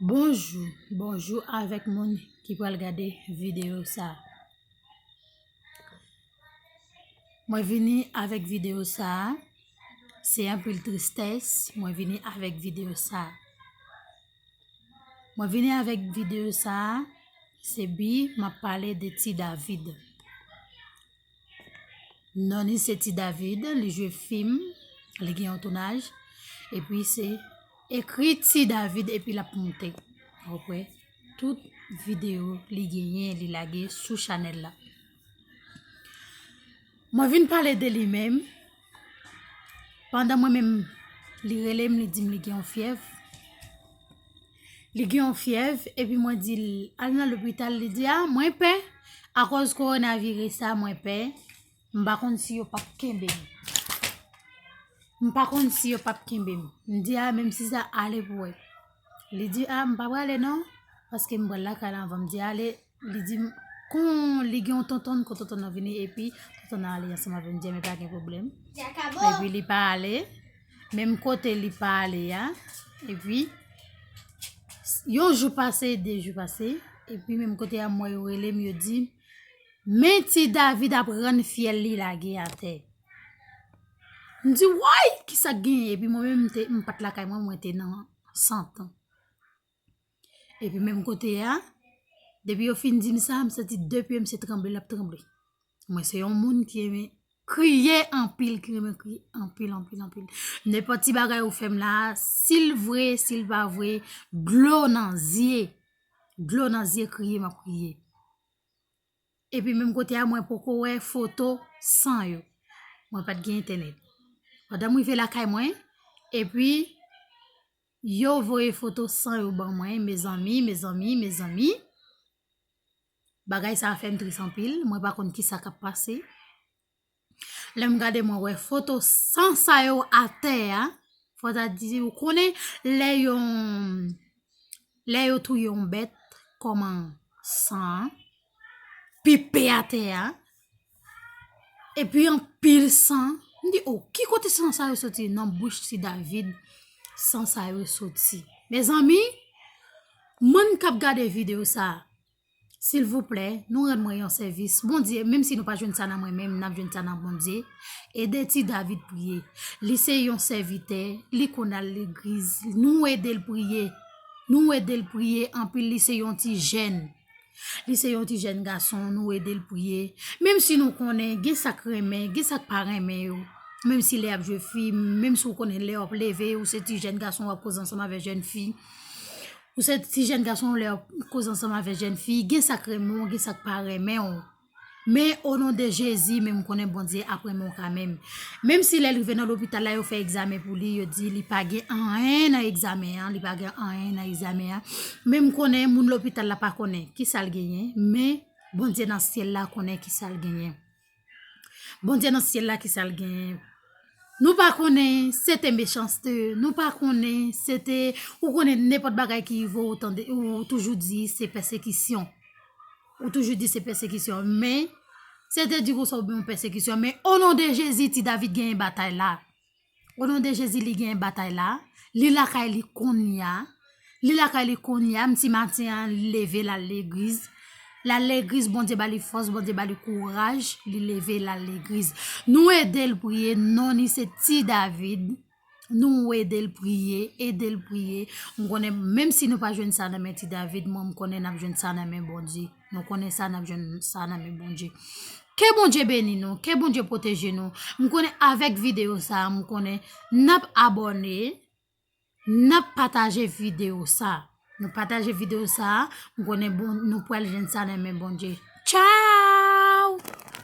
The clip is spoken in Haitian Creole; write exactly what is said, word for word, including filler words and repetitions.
Bonjou, bonjou avèk moun ki pral gade videyo sa a. Mwen vini avèk videyo sa a, se anpil tristès, mwen vini avèk videyo sa a. Mwen vini avèk videyo sa a, se bi m ap pale de Ti David. Non li se Ti David, li jwe fim, li gen yon tounaj, epi se ekri Ti David epi l ap monte. Ou wè, tout videyo li genyen, li lage sou chanèl la. Mwen vin pale de li menm. Pandan mwen menm, li rele m, li di m li gen yon fyèv. Li gen yon fyèv, epi mwen di l, al nan lopital, li di, a, mwen pè, akòz kowonaviris sa, mwen pè, m pa konn si yo p ap kenbe m. M pa konn si yo p ap kenbe m. M di, a, menm si sa, ale pou wè. Li di, a, m pa prale non, paske m pral lakay la anvan m di ale. Li di m, kon li gen yon tonton, kon tonton nan vini, epi tonton nan ale ansanm avè m, m di, men pa gen pwoblèm. Epi li pa ale, menm kote li pa ale a, epi yon jou pase, de jou pase, epi menm kote a, m wè yo rele m, yo di m, men Ti David ap rann fyèl li lage atè. M di, woy, kisa k genyen? Epi mwen menm, m te, m pa t lakay mwen, mwen te nan sant. Epi menm kote a, depi yo fin di m sa, m santi de pye m se tranble l ap tranble. Mwen se yon moun ki renmen kriye anpil, ki renmen kriye anpil, anpil, anpil. Nenpòt ti bagay ou fè m la, si l vre, si l pa vre, dlo nan zye. Dlo nan zye, kriye m ap kriye. Epi menm kote a, mwen poko wè foto san yo. Mwen pa t gen entènèt. Pandan m rive lakay mwen, epi yo voye foto san yo ban mwen, mezanmi, mezanmi, mezanmi. Bagay sa a fè m tris anpil, mwen pa konn kisa k ap pase. Lè m gade, mwen wè foto san sa yo atè a. Fò ta di, ou konnen, lè yon, lè yo touye yon bèt, kòman san an pipe atè a. Epi anpil san. M di, o, ki kote san sa yo soti? Nan bouch Ti David, san sa yo soti. Mezanmi, moun k ap gade videyo sa a, silvouplè, nou rann mwen yon sèvis. Bondye, menm si nou pa jwenn sa nan mwen menm, n ap jwenn sa nan Bondye. Ede Ti David priye. Li se yon sèvitè, li konn al legliz. Nou ede l priye. Nou ede l priye anpil, li se yon ti jèn. Li se yon ti jèn gason, nou ede l priye. Menm si nou konnen, gen sa k renmen, gen sa k pa renmen yo. Menm si lè y ap jwe fi, menm si w konnen lè w ap leve, ou se ti jèn gason, w ap koze ansanm avèk jèn fi. Ou se ti jèn gason, lè w ap koze ansanm avèk jèn fi, gen sa k renmen w, gen sa k pa renmen w. Men, o non de Jezi, men m konnen Bondye ap renmen w kanmenm. Menm si lè l rive nan lopital la, yo fè egzamen pou li, yo di li pa gen anyen nan egzamen an, li pa gen anyen nan egzamen an. Men m konnen moun lopital la pa konnen kisa l genyen, men Bondye nan syèl la konnen kisa l genyen. Bondye nan syèl la, kisa l genyen? Nou pa konnen, se te mechanste, nou pa konnen, se te, ou konnen nenpòt bagay ki rive w, ou tande, ou toujou di se pèsekisyon. Ou toujou di se pèsekisyon, men, se te di konsa oubyen yon pèsekisyon, men o non de Jezi, Ti David genyen batay la. O non de Jezi, li genyen batay la. Li lakay li kounye a. Li lakay li kounye a, m ti maten an, li leve l al legliz. L al legliz, Bondye ba li fòs, Bondye ba li kouraj, li leve l al legliz. Nou ede l priye, non li se Ti David. Nou ede l priye, ede l priye. M konnen, menm si nou pa jwenn sa nan men Ti David, mwen, m konnen n ap jwenn sa nan men Bondye. Nou konnen sa, n ap jwenn sa nan men Bondye. Ke Bondye beni nou, ke Bondye pwoteje nou. M konnen avèk videyo sa a, m konnen n ap abòne, n ap pataje videyo sa a. Nou pataje videyo sa a, m konnen bon, nou pral jwenn sa nan men Bondye. Tchao!